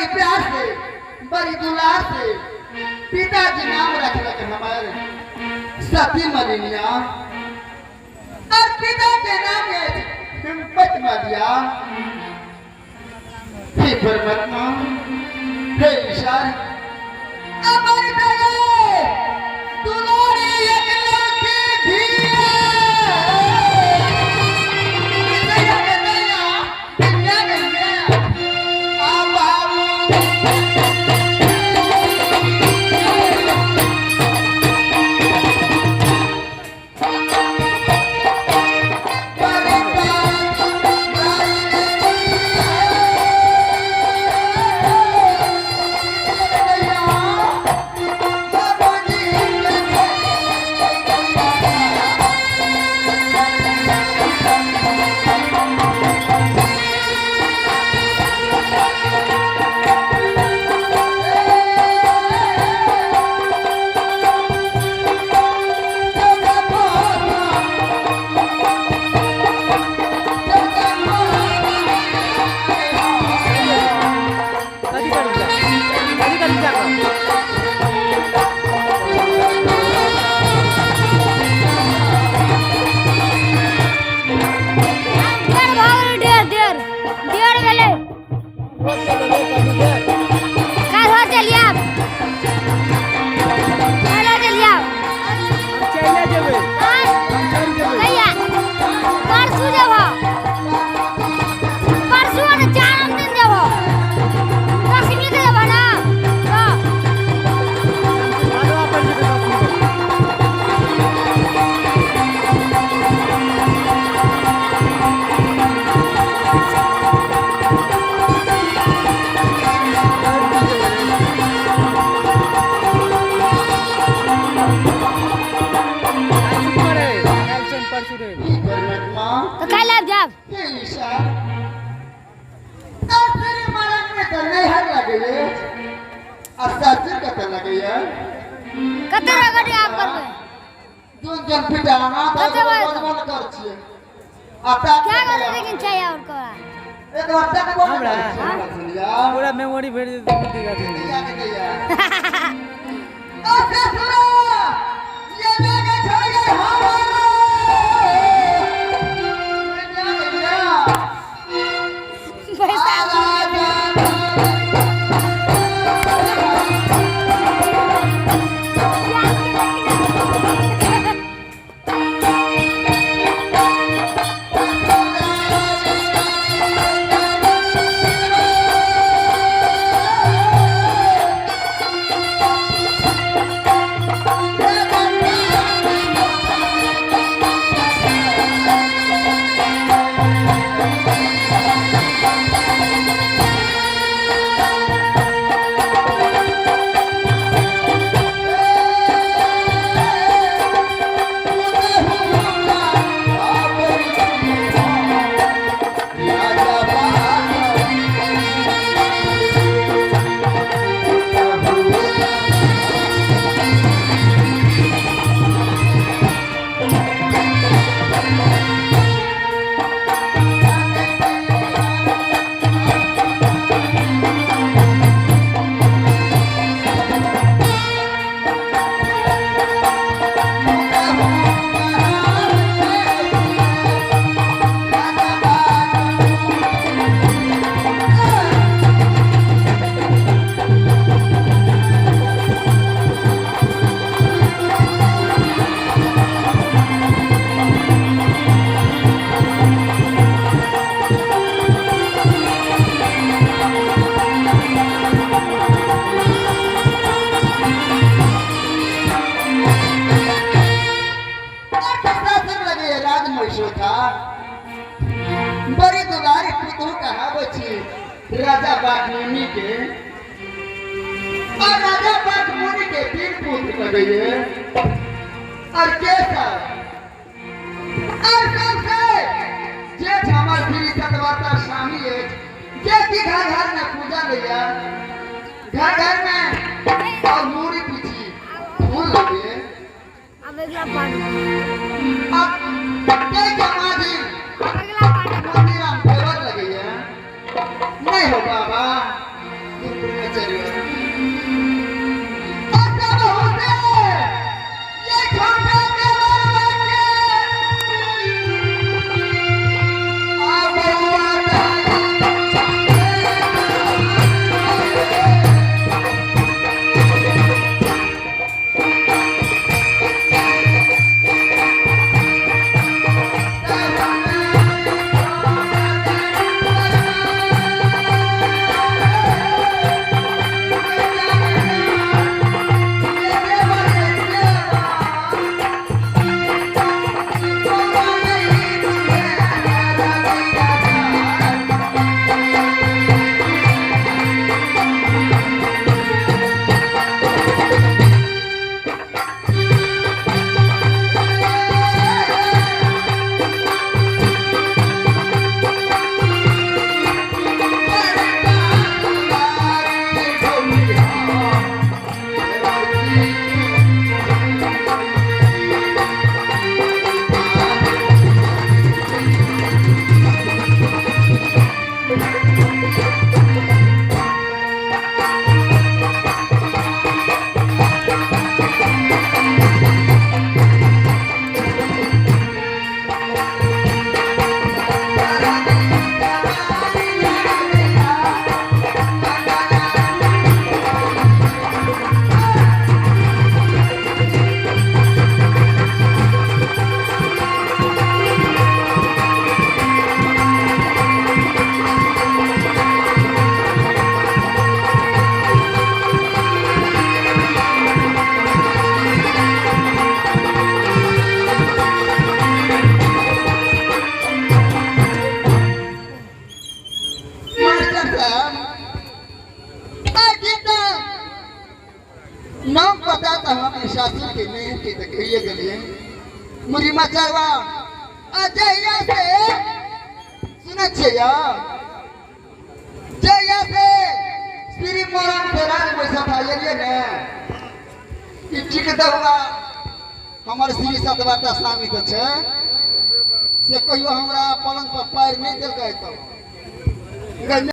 बड़ी प्यार से बड़ी दुलार से पिताजी नाम रखलक हमार सती मलिनिया और पिता के नाम है हिम्मत मालिया। हे परमात्मा, हे ईश्वर, अमर दया दुलारी एकला के धिया दया के दया दुनिया के दया आ बाबू। कथी करू जा, कथी करू जा कऽ? देर भऽ गेलै, देर देर देर भेलै। काल्हि चलि आयब, काल्हि चलि आयब। हम चलि जेबै। आँय? हम चलि जेबै। कहिया? परसू जेबह? परसू ने चारम दिन जेबह, दसमी के जेबह ने तऽ। भदवा पर जेबै दसमी के। काल्हि शुक्र है, काल्हि शनि परसू रवि। तऽ काल्हि आबि जायब। कते रगड़ी आब करबै? कते बार क्या करबै? लेकिन चाहिए और कोरा। हमरा? पूरा मेमोरी भरि जेतै तऽ दिक्कत नहि। पैसा बड़ी दुलारी पुतहु कहाबै छी राजा बागमुनि के, और राजा बागमुनि के तीन पुत्र लगैये और केशव और सबसे जेठ हमर श्री सतवाता स्वामी अछि, जे कि घर घर में पूजा लैया, घर घर में और मूड़ी पीछी फूल लगे। आब अगिला पार्ट। अब के माझी आब अगिला पार्ट। मोतीराम देवर लगैया नहीं हो बाबा। सासुर के नैहर के तऽ कहिए गेलियै मुरी मचरवा आ जहिया से सुनै छियै यौ जहिया से श्री मोरंग के राज बैसा था एलियै ने ई ठीक दहुआ हमर श्री सतवार्ता स्वामी तऽ छै से कहियो हमरा पलंग पर पैर नहि देलकै तब।